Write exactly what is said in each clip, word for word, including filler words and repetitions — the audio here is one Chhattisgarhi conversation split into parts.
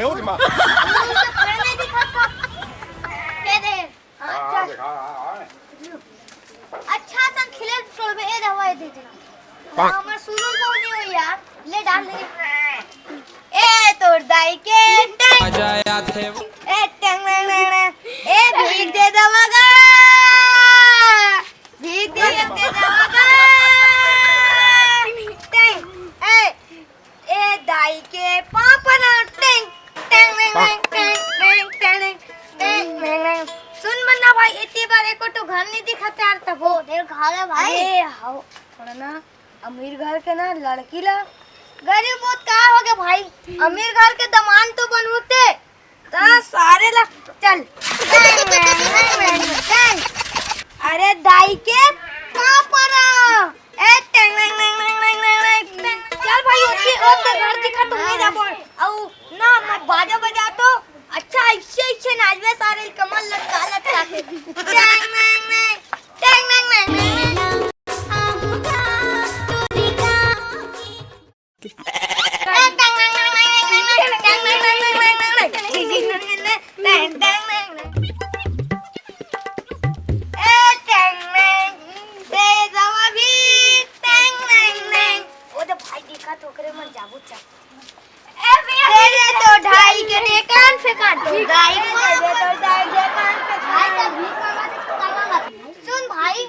ए, ओ रे माँ। ये दे। हाँ, हाँ, चल। देखा, हाँ, हाँ। अच्छा, सन खिले टोलबे, ए दवाई दे दे। हमर सुरू तो नहीं हुई यार, ले डाल दे। ए तोर दाई के टैंग। मजा आथे। ए टैंग, टैंग, टैंग, टैंग। ए भीख दे दवा गा। भीख दे दवा गा। टैंग। ए ए दाई के पापा ना टेंग, टेंग, टेंग, टेंग। सुन मन्ना भाई, इतनी बार एको तो घर नहीं दिखत यार तब। ओ, तेरे घर है भाई। अरे, हाओ, थोड़ा ना अमीर घर के ना लड़की ला। गरीब बहुत का हो गया भाई, अमीर घर के दमान तो बनूते। ता सारे ला चल। अरे दाई के पापा ना। ए, टेंग, टेंग, टेंग, टेंग, टेंग, टेंग, टेंग। चल भाई, ओती, ओती घर दिखा, तुम नहीं जाबो। अउ, ना, मैं बाजा बजा तो, अच्छा, ऐसे, ऐसे नाचबे सारे कमर लटका, लटका के। टेंग, टेंग, टेंग, टेंग, टेंग, टेंग, टेंग। ए, टेंग, टेंग, दे दवा भी, टेंग, टेंग, टेंग। ओ तो भाई दिखा, ठोकरे मन जाबू चल। ए भैया, दे दे तो ढाई के दे कान से कान, तो ढाई को दे दे तो ढाई के कान से कान। भाई, तो भीख मांगा तो तू का मांगा? सुन भाई।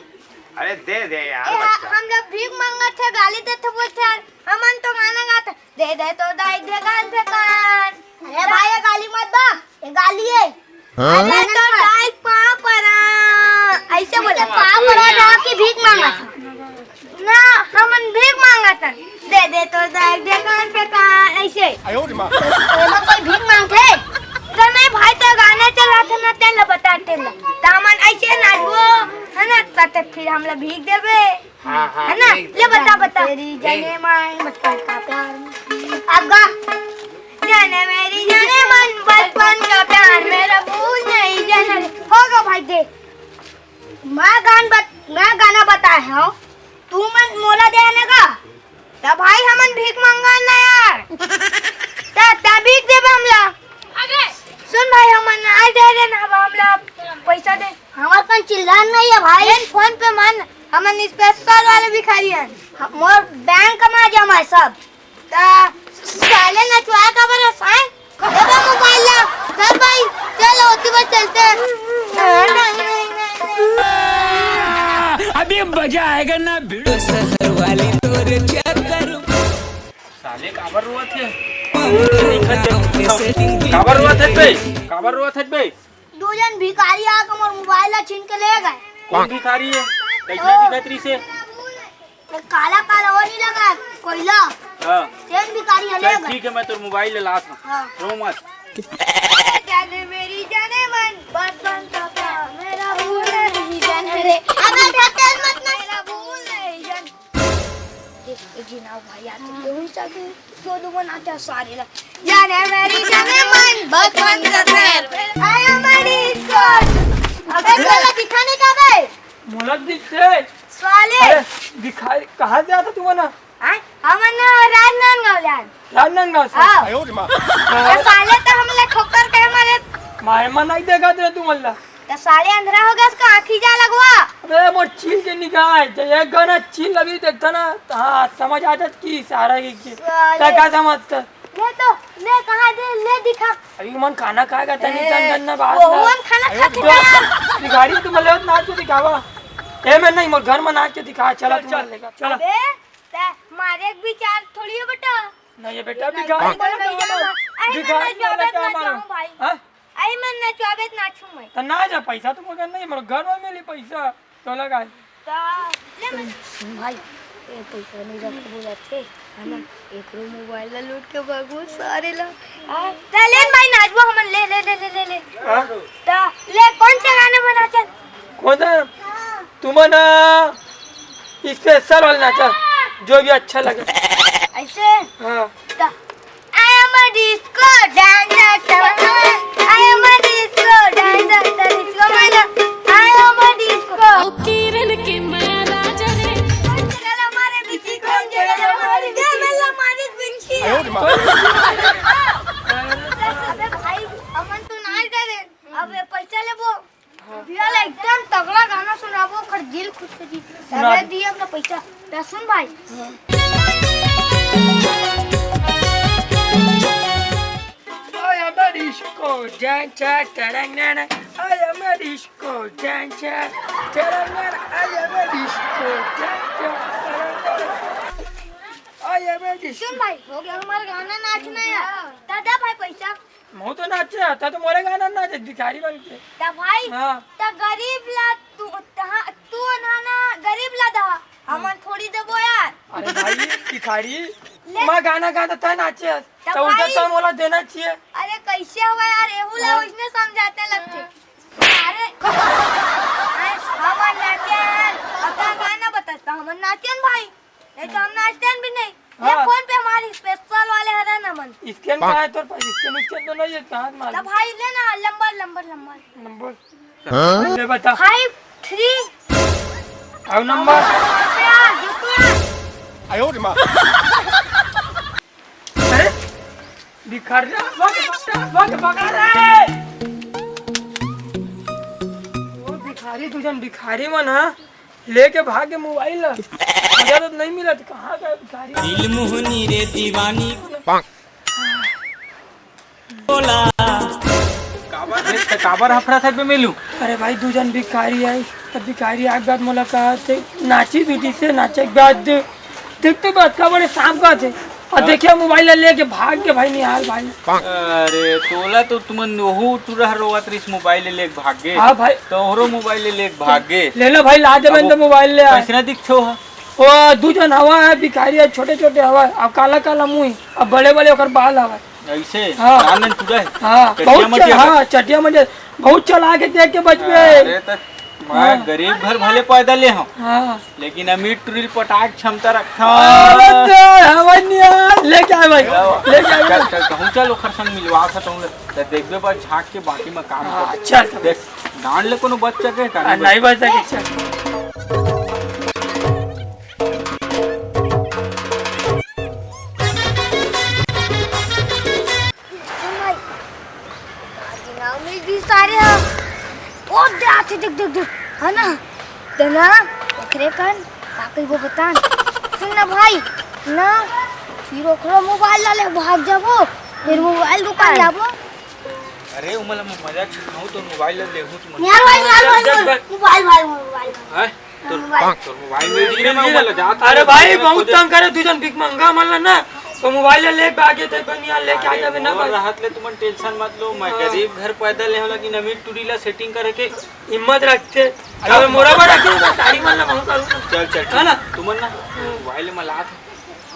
अरे दे दे यार ए, बच्चा। हम लोग भीख मांगत थे, गाली देते बोलते यार, हमन तो गाना गाते, दे दे तो दाई दे कान से कान। अरे भाई, ये गाली मत बा, ये गाली है। हाँ? अरे तो दाई पाँव परा, ऐसे बोला। पाँव परा ना कि भीख मांगा था। ना, हमन भीख मांगा था। दे दे तो दाई दे कान से कान, ऐसे। आयो रे माँ। एमा कोई भीख मांगथे? तो नहीं भाई, तो गाना चला था ना, तेला बता, तेला। तो हमन ऐसे नाचबो, है ना? तब तक फिर हमला भीख देबे। हाँ, हाँ, है ना? ले बता, बता। तेरी जाने मन, बचपन का प्यार। अब गा। जाने मेरी जाने मन, बचपन का प्यार, मेरा भूल नहीं जाना रे। होगा भाई, दे। मैं गान बत-, मैं गाना बताए हूँ, तू मन मोला दे आने का? त भाई, हमन भीख मांगन ना यार। त, त भीख देबे हमला। सुन भाई, हमन आज दे दे ना, अब हमला पैसा दे। हमार कन चिल्लान नहीं है भाई। ए, फोन पे मन, हमन स्पेशल वाले भिखारी हैं। हम, मोर बैंक में जमा है सब। त साले नचवाए का बना साए? दे बे मोबाइल ला। चल भाई, चल, होती बस चलते हैं। अभी मजा आएगा ना भिड़ो। शहर वाली तोरे चक्कर। साले काबर रोवत हे? काबर रोवत हे बे? काबर रोवत हे बे? दो जन भिखारी आके मोर मोबाइल ला छीन के ले गए। कौन भिखारी है? कैसे भिखारी से? काला काला वो नहीं लगा, कोयला। हाँ। सेम भिखारी है, चल ले गए। ठीक है, मैं तोर मोबाइल ले लात हूँ। हाँ। रो मत। जाने मेरी जाने मन, बात बन तो क्या, मेरा भूल नहीं जाने रे। अबे ढकेल मत ना। मेरा भूल नहीं जाने। देख, एक झिन अउ भाई आथे, केहू ही साथे, जो दू मन आथे सारे ला। जाने मेरी जाने मन, बात बन तो क्या, आया मनी स्कॉट। अबे साला दिखा नहीं का बे? मोला दिखथे। साले। अरे, दिखाई, कहाँ से आता तू मन? आय, हमन ना राजनांदगांव ले आन। राजनांदगांव से? हाँ। आयो रे माँ। तो साले तो हमला ठोकर के मारे। मारे मन नहीं देखा तेरा तू मल्ला। तो साले अंधरा हो गया, उसका आँखी जा लगवा। अबे, मोर चील के निगाह है, जब एक गाना चील लगी देखता ना, तो हाँ, समझ आ जात कि सारा की, की। साले। तो क्या समझता? ले तो, ले कहाँ दे, ले दिखा। अभी मन खाना खाएगा, तनी ए, तन तन ना बात वो ना। मन खाना अरे खाते जो हैं। भिखारी तुम ले नाच के दिखावा। ए, मैं नहीं, मोर घर में नाच के दिखा, चला चल, तुम चल, लेगा, चला। अबे, ते मारे एक विचार थोड़ी है बेटा। नहीं, ये बेटा, ये भिखारी नहीं, वाला नहीं, काम है। नहीं, भिखारी नहीं, वाला नहीं, काम नहीं, है। भाई। हाँ? आई मन नचवाबे त नाचू मैं। त ना जा, पैसा तो मगर नहीं, मोर घर में मिली पैसा, तो लगा। त ले मन। भाई, ए पैसा नहीं रख बोलत हे, है ना? एकरो मोबाइल ला लूट के भागू सारे ला। आ, त ले न भाई नाचबो हमन, ले, ले, ले। हाँ? त ले कौन से गाने बना चल? कौन सा? तुमन स्पेशल वाला नाचा, जो भी अच्छा लगे। ऐसे? हाँ। त I am a disco dancer, I am a disco dancer, disco man, I am a disco। ओ किरण के मारा जरे। कौन जगह हमारे बिची, कौन जगह हमारे बिची? क्या मिला हमारे बिची? आयो रे माँ। सुना दे। दिए अपना पैसा। त सुन भाई। I am a disco dancer, tarang-nana. I am a disco dancer, tarang-nana. I am a disco dancer, tarang-nana. I am a disco सुन भाई, हो गया हमारा गाना नाचना यार। दादा भाई पैसा। महूं तो नाचे, त तो मोरे गाना नाचे, भिखारी बन के। त भाई, हाँ। त गरीब ला तू, तहाँ, तू ना, ना, गरीब ला दहा, हमन थोड़ी देबो यार। अरे भाई, भिखारी, ले। मैं गाना गाता था नाचे, त तो उल्टा भाई। तो मोला देना चाहिए। अरे कैसे हुआ यार, एहू ला हाँ। उसने समझाते लगते। अरे, अरे, हमन नाचे यार, अब का गाना बता, त हमन नाचे न भाई। नहीं तो हम नाचते भी नहीं। ये हाँ। फोन पे हमारी स्पेशल वाले हरे ना मन। स्कैन कहाँ है तोर पास? स्कैन, स्कैन तो नहीं है, कहाँ मार? तो भाई ले ना, नंबर, नंबर, नंबर। नंबर? हाँ? ले बता। Five three। और नंबर? यार, देखो यार। आयो रे माँ। अरे, भिखारी, भाग, भाग, भाग, भाग रे। वो भिखारी, दू झन भिखारी मन, हाँ? लेके भाग गे मोबाइल ला। मजा तो नहीं मिला, तो कहाँ गए भिखारी? दिल मोहनी रे दीवानी। बोला। काबर रे, त काबर हफरा था बे मेलू? अरे भाई, दू झन भिखारी आइस, त भिखारी आए के बाद मोला कहा थे, नाची भी दिसे, नाचे के बाद दे, देखते बात का बड़े सांप का थे। और हाँ। देखिए मोबाइल ला लेके भाग गे भाई निहाल भाई। अरे तोला तो तुमन ओहू टुरा रोवत रहिस मोबाइल ले लेके भाग गे। हाँ भाई। तोहरो मोबाइल ले लेके भाग गे। ले लो भाई, ला देबे अब त मोबाइल ले आए। कैसना दिखथो ह? वो दू झन हवा है भिखारी है, छोटे छोटे हवा है, अब काला काला मुंह, अब बड़े बड़े ओकर बाल हवा है। ऐसे? हाँ। नान नान टुरा है? हाँ, चटिया बहुत मटिया चल-, हाँ, चटिया मटिया, बहुत चला के देख के बच में। अरे त मैं हाँ। गरीब घर भले पैदा ले हूँ। हाँ। लेकिन अमीर टुरी ल पटाए के क्षमता रखथंव। अरे तो हवन यार, लेके आए भाई, चल, लेके आए चल, भाई। चल, कहूँ चल, ओखर संग मिलवा सकत हूँ, त देखबे बस झांक के, बाकी मैं काम हाँ, कर। चल, चल। देख, गांड ले कोनो बच सके का आ, नहीं बच सके, चल। भाई, आज नाव मिल गई सारे हा। ओ दे आथे, देख, देख, देख, है ना? देना, ओकरे कन, का कहिबो बता न। सुन ना भाई, ना, फिर ओकरो मोबाइल ला ले भाग जाबो, फिर मोबाइल दुकान जाबो। अरे, उमला मजाक सिखाऊं तो मोबाइल ला लेहूं तुमन। यार भाई, यार भाई, देख, देख, मोबाइल भाई, मोबाइल। हैं? तोर, मोबाइल। तोर मोबाइल मिल गे ना, मैं मोबाइल ला जात अरे हूँ, भाई, मैं बहुत खुद तंग करे, दू झन भिखमंगा मन ला ना, तो मोबाइल ला लेके भागे थे, बनिया लेके आ अरे, जाबे ना मोर भाई। रहत ले तुमन टेंशन मत लो, मैं हाँ। गरीब घर पैदा ले हूँ, लेकिन अमीर टुरी ला सेटिंग करे के हिम्मत रखते। अरे, अबे मोरा बड़ा क्यों बता, सारी मन ला महूं करूँ। चल, चल, है ना? तुमन ना, हाँ। मोबाइल में ला था।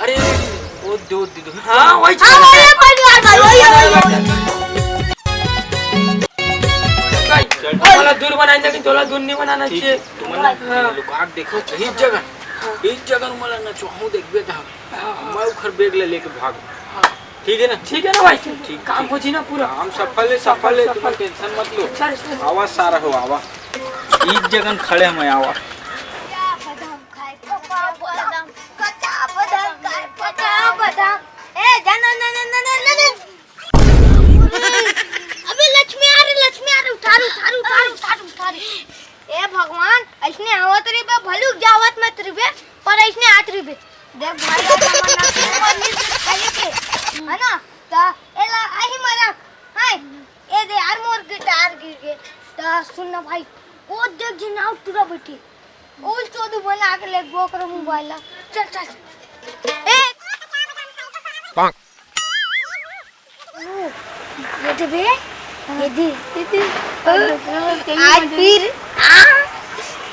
अरे, अरे, अरे, ओ दो, दो, दो। हाँ, वही हाँ, चल। वही है, भाई, यार, भाई, वही है, वही है, वही है। भाई, चल। तोला दूर बनाए, लेकिन तोला दूर नहीं बनाना ठीक चाहिए। है, तुमन ना हाँ। लुका के देखो, सही जगह, हाँ। एक जगह तुमन ना चाहूँ देखबे त हाँ। मैं उखर बैग ले लेके भाग। हाँ। ठीक है ना? ठीक है ना भाई? ठीक, काम ठीक। हो जी ना पूरा? काम सफल है, सफल है, सफल। तुमन टेंशन मत लो। चल, चल। आवा सारा हो, आवा। एक जगह खड़े हम, आवा। खाए पका बादाम, कच्चा बादाम, खाए पका बादाम। ए, जा ना, ना, ना। अबे लक्ष्मी आ रही, लक्ष्मी आ रही, उठा रही, उठा रही, उठा रही, उठा रही, उठा रही। ए भगवान, ऐसने आवत रहिबे, भलुक जावत मत रहिबे, पर ऐसने आत रहिबे। देख भाई, अब हमर ना कोई मरनी से खाए के, है ना? त एला आही मरक, हाय, ए दे यार, मोर गिटार गिर गे। त सुन ना भाई, ओ देख जी नाव टूरा बैठे। ओ चोदू बना के ले गो करो मोबाइल ला। चल, चल, चल। ए! ओ, ये दे बे, ये दे, ये दे। आज फिर, आ,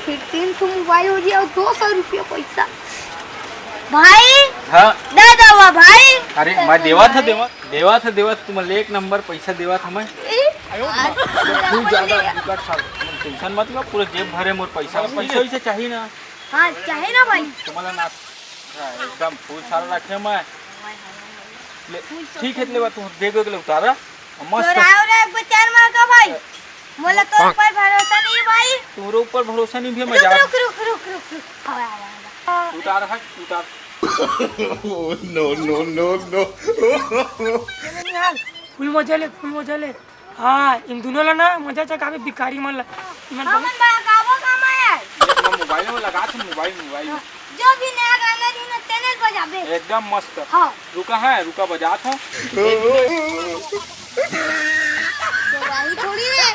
फिर तीन ठो मोबाइल हो गया और दो सौ रुपया पैसा। भाई, हाँ। दे दवा भाई। अरे, मैं देवा था, देवा। देवा था, देवा था, तुमन ले एक नंबर पैसा देवा था मैं। ए, आज तू ज्यादा बिकट साल, तुमन टेंशन मत लो, पूरा जेब भरे मोर पैसा। पैसा वैसे चाहिए ना? हाँ, चाहिए ना भाई। तुम्हारा ना, हाँ, एकदम फुल सारा रखे मैं। ले, ठीक है, लेवा तू दे दो, ले उतारा। मस्त। तोर आयो रे एक बचार मार का भाई। मोला तोर ऊपर भरोसा नहीं है भाई। तोर ऊपर भरोसा नहीं भी, मैं रुक, जा रुक, रुक, रुक, रुक, रुक। हवा, हवा, हवा। उतार हट, उतार। Oh, no, no, no, no। फुल मजा ले, फुल मजा ले। हाँ, इन दोनों ला ना मजा चकाबे भिखारी मन ला। इमन हमन बहुत बड़ा गाबो का माया। मोबाइल में लगा थे, मोबाइल, मोबाइल में। जो भी नया गाना रही ना, तेने बजाबे। एकदम मस्त। हाँ। रुका है, रुका, बजात हूँ। तो भाई थोड़ी रे।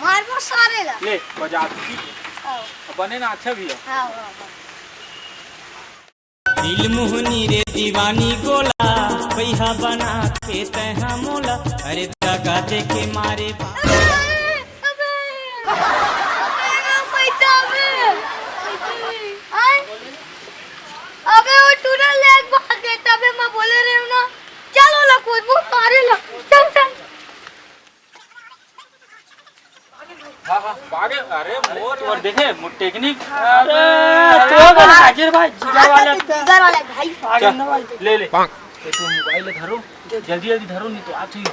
मार वो सारे ला। ले, बजा दो, ठीक है। हाँ। अब बने ना, अच्छा भी है। हाँ, हाँ, हाँ। दिल मोहनी रे दीवानी गोला, पैहा बना के तैहा मोला, अरे दगा दे के मारे बा। अबे, अबे, अबे, ना पैसा अबे। आय? अबे, वो टूरा लेग भागे, तबे मैं बोले रहे हूँ ना, चलो ला कुछ, वो मारे ला, चल, चल। हाँ, हाँ, बागे, अरे, मोर, मोर देखे, मोर टेक्निक। अरे, अरे, तो अरे, बना, हाजिर भाई, जिगर वाला। जिगर वाला भाई। आगे चल, ना भाई। ले, ले। ये तो मोबाइल धरो, जल्दी, जल्दी धरो, नहीं तो आज ही।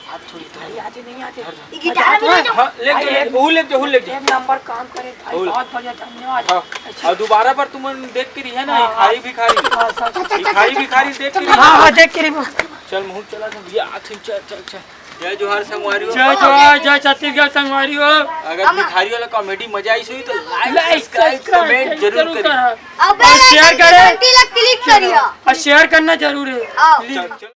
आज थोड़ी धरो। आते नहीं आते। धर, धर। ये गिटार भी ले जाओ। हाँ, ले, ले, ले, वो ले, वो ले। एक नंबर काम करे भाई, वो ले। बहुत बढ़िया, धन्यवाद। हाँ, अच्छा। और दोबारा पर तुम देख के रही है ना, हाँ, भिखारी, हाँ। भिखारी। हाँ, सर। भिखारी, भिखारी देख के रही है। हाँ, हाँ, देख के रही हूँ। चल, मुहूर्त चला था, ये आते, चल, चल, चल। जय जोहार संगवारी हो। जय जोहार, जय छत्तीसगढ़ संगवारी हो। अगर हम भिखारी वाला कॉमेडी मजा आई हुई तो लाइक, लाइक, सब्सक्राइब, सब्सक्राइब कमेंट जरूर जरूर करें। करो। अबे और शेयर करें। घंटी ला क्लिक करियो। और शेयर करना जरूर है। हाँ। प्लीज। चल, चल।